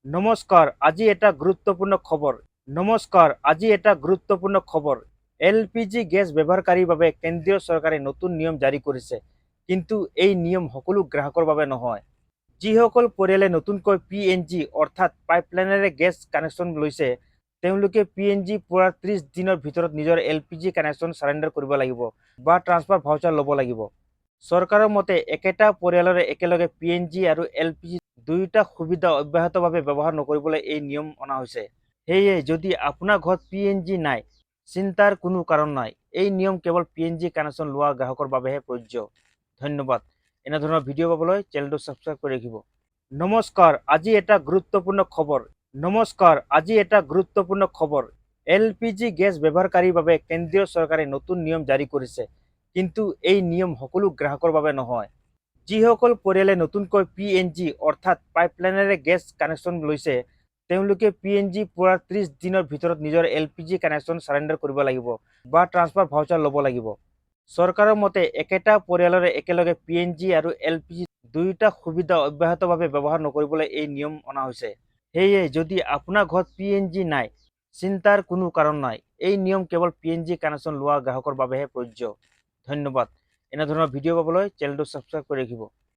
নমস্কাৰ, আজি এটা গুৰুত্বপূৰ্ণ খবৰ। নমস্কাৰ, আজি এটা গুৰুত্বপূৰ্ণ খবৰ। এলপিজি গেছ ব্যৱহাৰকাৰীৰ বাবে কেন্দ্ৰীয় চৰকাৰে নতুন নিয়ম জাৰি কৰিছে। কিন্তু এই নিয়ম সকলো গ্ৰাহকৰ বাবে নহয়। যিসকল পৰিয়ালে নতুনকৈ পিএনজি অৰ্থাৎ পাইপলাইনেৰে গেছ কানেকশ্যন লৈছে, তেওঁলোকে পিএনজি পোৱাৰ 30 দিনৰ ভিতৰত নিজৰ এলপিজি কানেকশ্যন চাৰেণ্ডাৰ কৰিব লাগিব বা ট্ৰান্সফাৰ ভাউচাৰ ল'ব লাগিব। চৰকাৰৰ মতে, একেটা পৰিয়ালৰে একেলগে পিএনজি আৰু এলপিজি দুয়োটা সুবিধা অব্যাহতভাৱে ব্যৱহাৰ নকৰিবলৈ এই নিয়ম অনা হৈছে। সেয়ে যদি আপোনাৰ ঘৰত পিএনজি নাই, চিন্তাৰ কোনো কাৰণ নাই। এই নিয়ম কেৱল পিএনজি কানেকশ্যন লোৱা গ্ৰাহকৰ বাবেহে প্ৰযোজ্য। ধন্যবাদ। এনেধৰণৰ ভিডিঅ' পাবলৈ চেনেলটো ছাবস্ক্ৰাইব কৰি ৰাখিব। নমস্কাৰ, আজি এটা গুৰুত্বপূৰ্ণ খবৰ। নমস্কাৰ, আজি এটা গুৰুত্বপূৰ্ণ খবৰ। এলপিজি গেছ ব্যৱহাৰকাৰীৰ বাবে কেন্দ্ৰীয় চৰকাৰে নতুন নিয়ম জাৰি কৰিছে। কিন্তু এই নিয়ম সকলো গ্ৰাহকৰ বাবে নহয়। যিসকল পৰিয়ালে নতুনকৈ পিএনজি অৰ্থাৎ পাইপলাইনেৰে গেছ কানেকশ্যন লৈছে, তেওঁলোকে পিএনজি পোৱাৰ 30 দিনৰ ভিতৰত নিজৰ এলপিজি কানেকশ্যন চাৰেণ্ডাৰ কৰিব লাগিব বা ট্ৰান্সফাৰ ভাউচাৰ ল'ব লাগিব। চৰকাৰৰ মতে, একেটা পৰিয়ালৰে একেলগে পিএনজি আৰু এলপিজি দুয়োটা সুবিধা অব্যাহতভাৱে ব্যৱহাৰ নকৰিবলৈ এই নিয়ম অনা হৈছে। সেয়ে যদি আপোনাৰ ঘৰত পিএনজি নাই, চিন্তাৰ কোনো কাৰণ নাই। এই নিয়ম কেৱল পিএনজি কানেকশ্যন লোৱা গ্ৰাহকৰ বাবেহে প্ৰযোজ্য। ধন্যবাদ। এনেধৰণৰ ভিডিঅ' পাবলৈ চেনেলটো ছাবস্ক্ৰাইব কৰি ৰাখিব।